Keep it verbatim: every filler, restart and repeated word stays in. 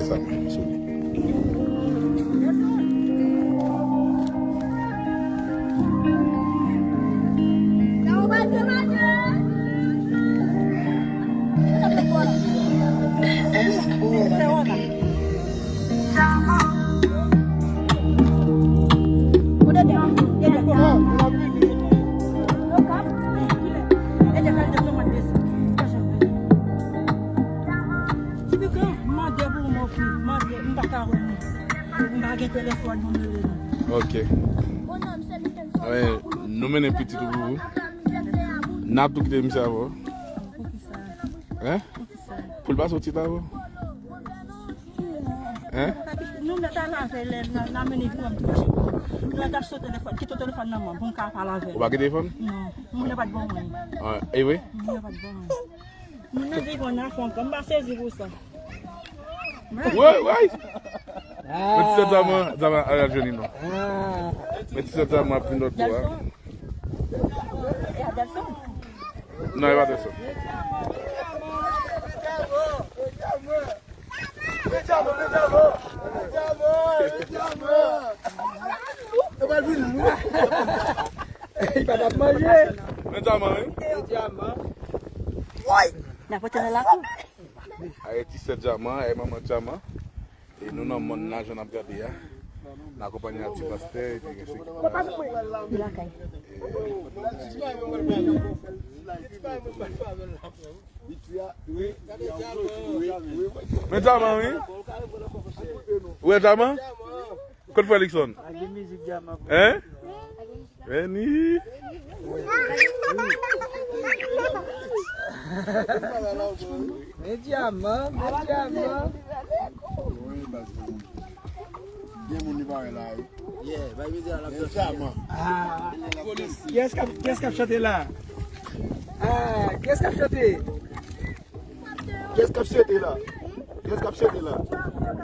Sa mwen, sou li. Ti pikan, m mande pou ou, mon fi. M mande, m pa ka wè nou. M pa gen telefòn pou m rele nou. Ok. Wi, nou mennen pitit ou pou ou. N ap tou kite misye avè w. Poukisa? Hein? Poukisa? Pou l pa soti la avè w. Hein? Nou mèt al avè lè n a mennen pou m touche. Lè ta sou telefòn, kite telefòn nan men m pou m ka pale avè l. Ou pa gen telefòn? Non. Moun nan pa t ban mwen. Ah, e vre? Moun nan pa t ban mwen. Moun nan di konn afon, m pa sezi pou sa. Woy, woy! Men ti sèt Djaman, Djaman, al jwenn li non. Men ti sèt Djaman ap vin lòt bò a. Delson. E a Delson? Non, e pa Delson. Li pa t ap manje. Men Djaman, wi. Djaman. Woy! N a pote nan lakou. Aye ti sè Djaman, aye manman Djaman. E nou nan mòn nan, jan n ap gade a. N akonpanye ak ti pastè, epi gen se ki pa. Li lakay. Men Djaman, wi. Ou wè Djaman? Kote frè Likson? Hein? Vini. Men Djaman, men Djaman. Gen moun li pa wè la, wi. Men Djaman. Ah. Kiyès k ap, kiyès k ap chante la? Ah, kiyès k ap chante? Kiyès k ap chante la? Kiyès k ap chante la?